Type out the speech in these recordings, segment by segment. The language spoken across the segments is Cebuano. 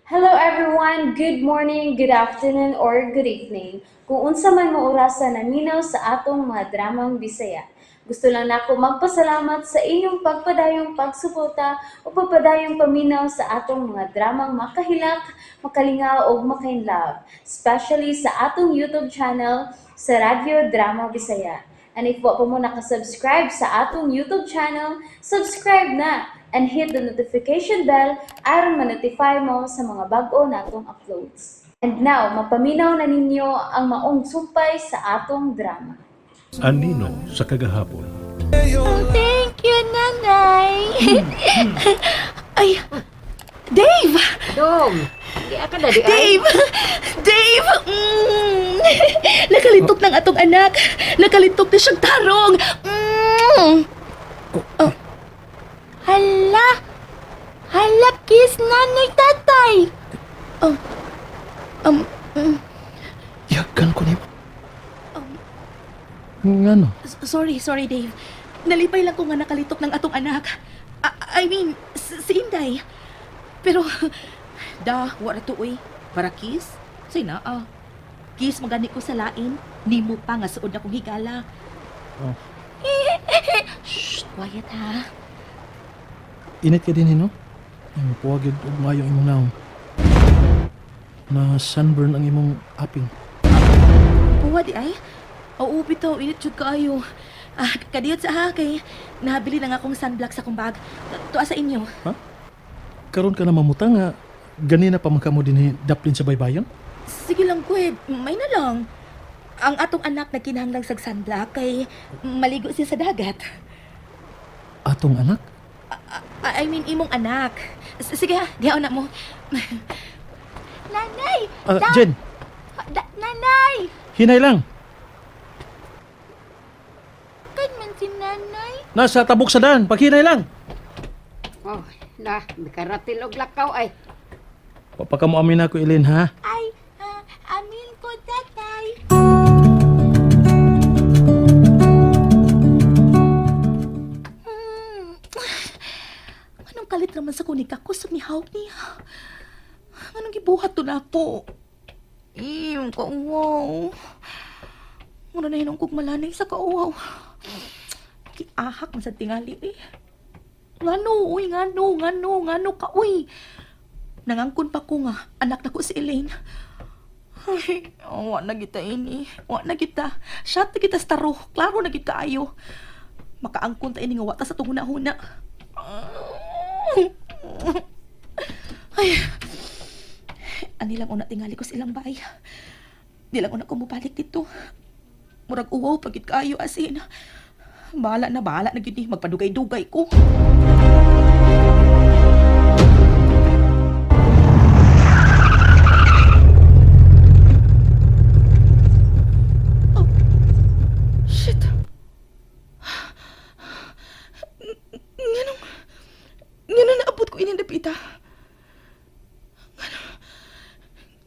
Hello everyone! Good morning, good afternoon, or good evening. Kung unsa man mo orasa naminaw sa atong mga dramang Bisaya. Gusto lang nako magpasalamat sa inyong pagpadayong pagsuporta o pagpadayong paminaw sa atong mga dramang makahilak, makalingaw ug makainlove, especially sa atong YouTube channel sa Radyo Drama Bisaya. And if wa pa mo nakasubscribe sa atong YouTube channel, subscribe na and hit the notification bell aron ma-notify mo sa mga bag-o natong uploads. And now, mapaminaw na ninyo ang maong sumpay sa atong drama. Anino sa kagahapon. Oh, thank you, Nanay. Ay, Dave! Dong, di ka na di ay. Dave! Dave! Nakalitok ng atong anak. Nakalitok na siyang tarong. Oh. Hala! Hala, kiss nanay tatay! Oh. Yagan ko nimo. Ngano? Sorry, sorry, Dave. Nalipay lang ko nga nakalitok ng atong anak. I mean, si Inday. Pero, da, wala to, uy. Para kiss? Say na, ah. Kiss magani ko sa lain. Nimo pa nga suod na kong higala. Oh. Shh, quiet ha. Init ka din, no? Ay, mapuwag yun og maayo ang imong naong. Na sunburn ang imong aping. Puwa di ay. Oo, bitaw, init jud kaayo. Ah, kadiyot sa ha, kay nabili na nga akong sunblock sa akong bag. Tuwa sa inyo. Karon ka na mamuta nga ganina pa man kamo dinhi daplin sa baybayon? Sige lang, kuya. May na lang. Ang atong anak nagkinahanglang sa sunblock kay maligo siya sa dagat. Atong anak? I mean, imong anak. Sige ha, dihaon na mo. Nanay! Ah, Jen, Nanay! hinay lang. Kan man si nanay? Nasa tabok sa daan, paghinay lang. Oh, na, mikaratil og lakaw ay. Papaka mo amin ako, Eileen, ha? Ay, amin ko, tatay. Anong kalit naman sa kunig ako sa nihawk niya? Anong gibuhat to na ako? Iyong kauwaw. Muna na hinong kog malanay sa kauwaw. Kiahak man sa tingali eh. Ngano, uy, ngano, ngano, ngano ka, uy. Nangangkon pa ko nga, anak na ko si Elaine. Ay, oh, wa na kita ini. Wa na kita. Shot na kita sa taro. Klaro na kita ayo. Makaangkon ta ini nga wa ta sa tunguna-huna. Ay. Ani lang una tingali ko sa ilang bay. Di lang una ko mobalik dito. Murag uwaw pagit kaayo asin. Bahala na gid ni magpadugay-dugay ko. Shit. Nganong... Nganong naabot ko ining dapita?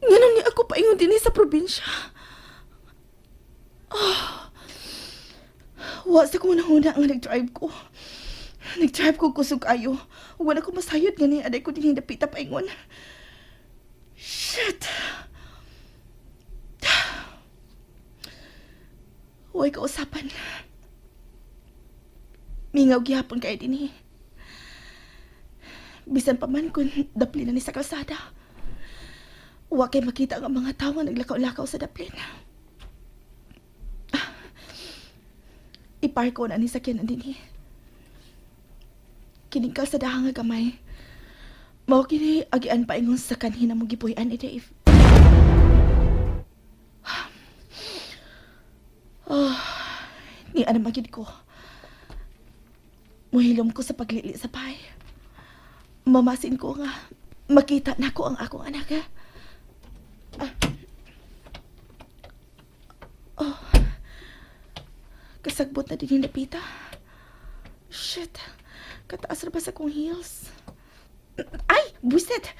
Nganong ni ako paingon din sa probinsya? Ah. Wa sa kong nahuna nga nag-drive ko. Nag-drive ko kusog ayo. Wala ko masayod nga ni aday ko din dapita paingon. Shit! Huwag kausapan. Mingaw gihapon kay dinhi. Bisan pa man kung dapli na ni sa kalsada. Wa kay makita ang mga tawo nga naglakaw-lakaw sa daplin. Ah. Ipark ko na ni sakyanan dinhi. Kining kalsada nga gamay. Mao kini agian paingon sa kanhina mo gipuy-an ni Dave. Oh, ni ano magid ko. Muhilom ko sa paglili sa pay. Mamasin ko nga makita na ko ang akong anak. Eh. Ah. Oh. Kasagbot na din yung napita. Shit. Kataas ra ba sa kong heels? Ay! Buisit!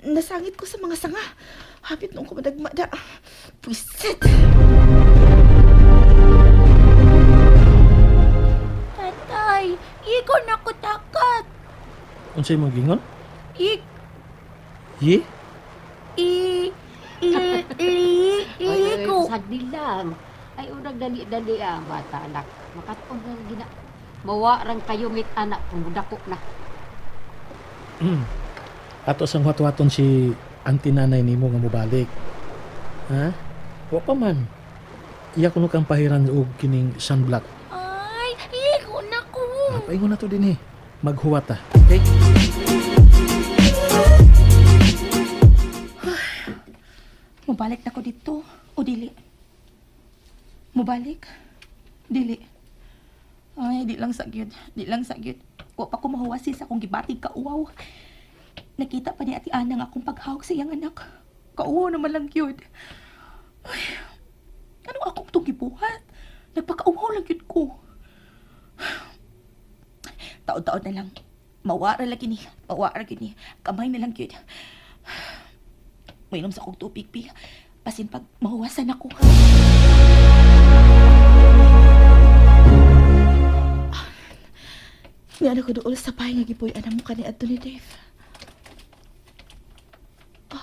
Nasangit ko sa mga sanga. Hapit nung kumadagma da. Buisit! Ye? I li li Ay, ay, liko. sagdi lang. Ay, unang dali-dali ah, ang bata, anak. Makatong na gina. Mawa rang kayo ngit anak, kung dako na. Ato sang huwat-huwaton si auntie nanay nimo nga mobalik. Ha? Wa pa man. Iya kuno kang pahiran og kining sunblock. Ay, liko na ko. Ah, paingon na to din eh. Maghuwat ta. Okay? Mubalik na ko dito o dili? Mubalik? Dili. Ay, di lang sa gyud. Di lang sa gyud. Wa pa ko mahuwasi sa akong gibatig kauwaw. Nakita pa ni Ate Ana nga akong paghawak sa iyang anak. Kauwaw naman lang gyud. Ay, ano akong itong gibuhat? Nagpakauwaw lang gyud ko. Taon-taon na lang. Mawara lagi ni. Mawara gyud ni. Kamay na lang gyud. Mainom sa akong tubig, Pi. Basin pag mahuwasan ako. Nga na ko dool sa pahay nga gipuy anam mo kani adto ni Dave. Ah.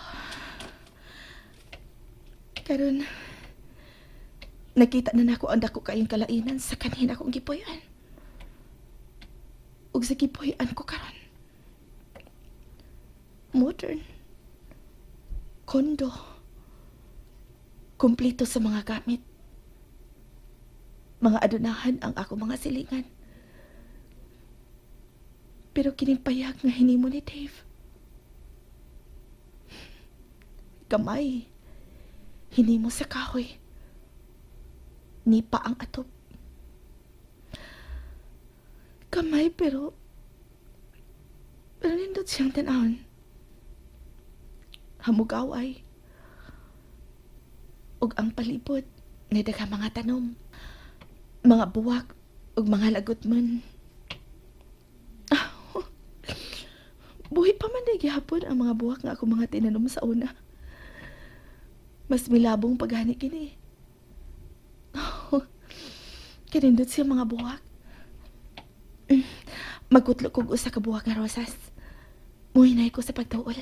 Karon nakita na nako ang dako kayong kalainan sa kanina akong gipuy-an. Ug sa gipuy-an ko karon. Modern kondo. Kumpleto sa mga gamit. Mga adunahan ang ako mga silingan. Pero kining payag nga hinimo ni Dave. Gamay. Hinimo sa kahoy. Nipa ang atop. Kamay pero nindot siyang tanawon. Hamugaw ay. Ug ang palibot nga daghang mga tanom, mga buwak ug mga lagot man. Ah, buhi pa man day gihapon ang mga buwak nga ako mga tinanom sa una. Mas milabong paghani kini. Kanindot siya mga buwak. Magkutlo kog usa ka buwak nga rosas. Muhinay ko sa pagtuol.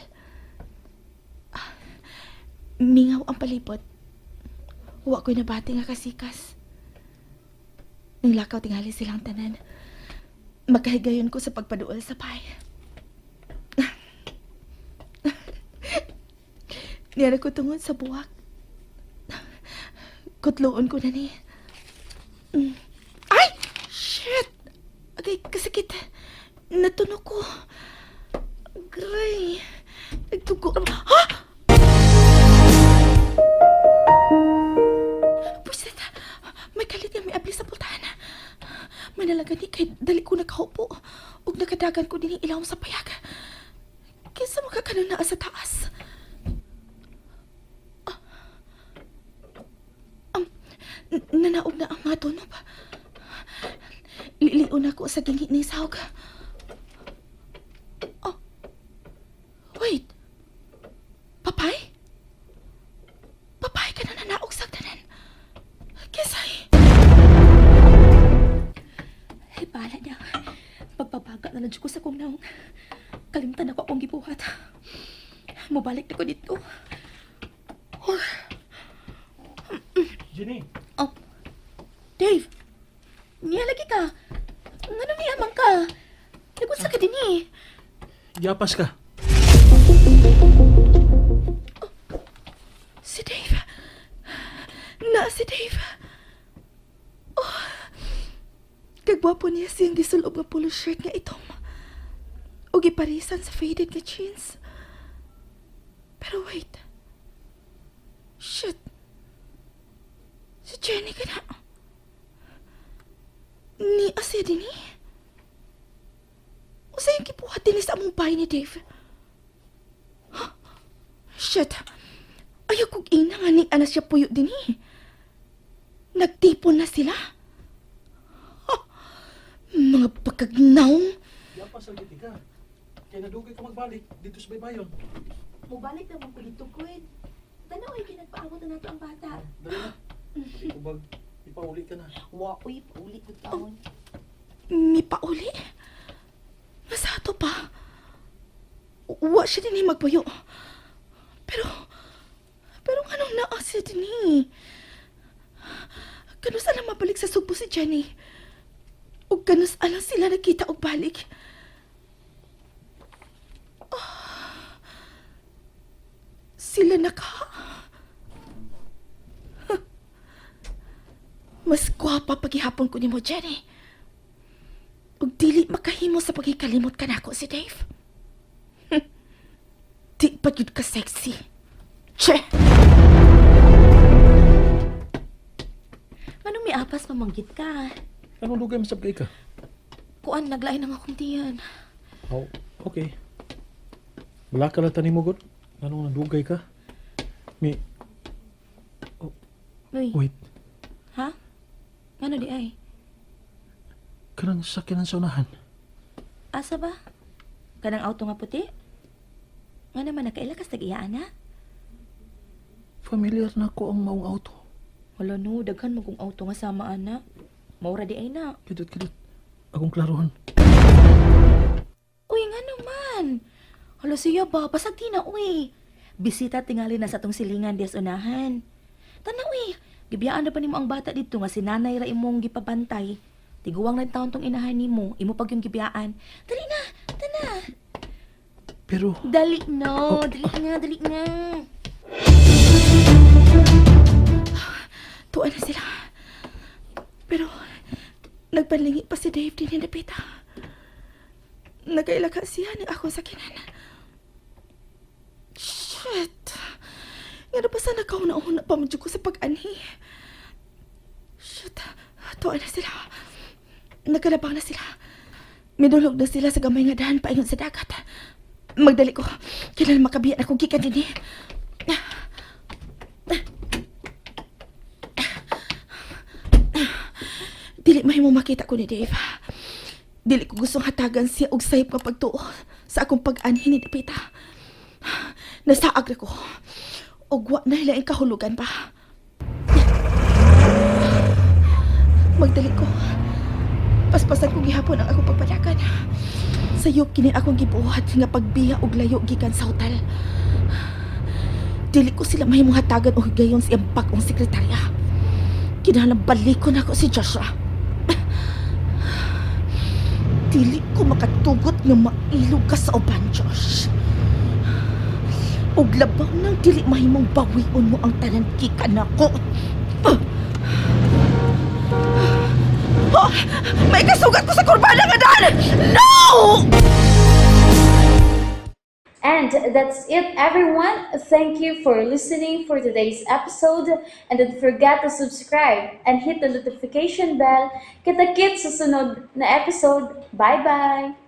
Mingaw ang palibot. Wa ko'y nabati nga kasikas. Nang lakaw tingali silang tanan. Magkahigayon ko sa pagpaduol sa pay. Niyara ko tungod sa buwak. Kutloon ko na ni. Ay! Shit! Agay, kasakit. Natunog ko. Gray. Nagtugo. Ha? Pwisit! May kalit nga may abli sa pultahan. Manalaga ni kay dali ko nakaupo. Ug nakadagan ko din ilawom sa payag. Kinsa makakanon naa sa taas? Ah. Nanaog na ang mga tunob. Lilion ako sa gingi ni sahog. Oh. Wait. Papay? Papay ka na nanaog sa tanan. Kisay. Ay, bahala niya. Pagbabaga na lang ko sa kong naong. Kalimtan ako akong gibuhat. Mabalik na ko dito. Oh, Jenny. oh. Dave! Niya lagi ka. Ngano niya man ka? Nagunsa ka din eh. Yapas ka. Si Dave. Na si Dave. Oh. Kagwapo niya siyang gisulob nga polo shirt nga itom. O giparisan sa faded nga jeans. Pero wait. Shit. Si Jenny ka na. Ni asya din eh. Usa yung kipuhat din sa among bahay ni Dave. Huh? Shit. Ayaw kog ina nga ni ana siya puyo din eh. Nagtipon na sila. Ha! Mga pagkagnaong. Yapas ang ka. Kaya nadugay ka magbalik dito sa baybayon. Mubalik naman ko dito, Kuya. Tanaw ay kinagpaabot na nato ang bata. Dali na. Hindi ko bag ipauli ka na. Wa, uy, pauli ko taon. Mi pauli? Masato pa. Wa siya din eh magpuyo. Pero nganong naa siya dinhi? Kanus-a lang mabalik sa Sugbo si Jenny? Ug kanus-a lang sila nakita og balik? Ah, sila naka. Mas gwapa paghihapon ko nimo, Jenny. Ug dili makahimo sa pagkikalimot kanako si Dave. Di pa jud ka sexy. Che! Anong miapas mamanggit ka? Anong dugay masab kay ka? Kuan, naglain ang akong tiyan. Oh, okay. Wala ka lang mo, God. Anong nadugay ka? Mi, Uy, wait. ha? Ngano di ay? Kanang sakyanan sa unahan. Asa ba? Kanang auto nga puti? Nga naman nakaila kas tag-iya na? Familiar na ko ang maong auto. Wala no, daghan mo kong auto nga sama ana. Maura di ay na. Kidot, kidot. Akong klarohan. Uy, nga naman. Hala siya ba, basag di na, uy. Bisita tingali na sa tong silingan dias unahan. Tana, uy. Gibiyaan na pa nimo ang bata dito nga si nanay ra imong gipabantay. Tiguang na taon tong inahan nimo, imo pag yung gibiyaan. Dali na, tana. Pero, Dali no, dali na, dali na. Tuwa na sila. Pero, nagpanlingi pa si Dave din napita. Nagaila ka siya ng ako sa kinan. Shit! Nga na pa sana kauna-una pa medyo ko sa pag-anhi. Shit! Tuwa na sila. Nagkalabang na sila. Midulog na sila sa gamay nga dahan paingon sa dagat. Magdali ko. Kailan makabiyan ako gikan din eh. Dili mahimo makita ko ni Dave. Dili ko gustong hatagan siya og sayop nga pagtuo sa akong pag-anhi ni Dapita. Nasaag na ko. Og wa na hilaing kahulugan pa. Magdali ko. Paspasan ko gihapon ang akong pagpadakan. Sayop kini akong gibuhat nga pagbiya og layo gikan sa hotel. Dili ko sila mahimong hatagan og higayon sa iyang bag-ong sekretarya. Kinahanglan balikon ako si Joshua. Dili ko makatugot nga mailog ka sa uban, Josh. Og labaw nang dili mahimong bawion mo ang tanan gikan nako. Oh, may kasugat ko sa kurbana nga daan! No! And that's it, everyone. Thank you for listening for today's episode. And don't forget to subscribe and hit the notification bell. Kita-kits sa sunod na episode. Bye-bye!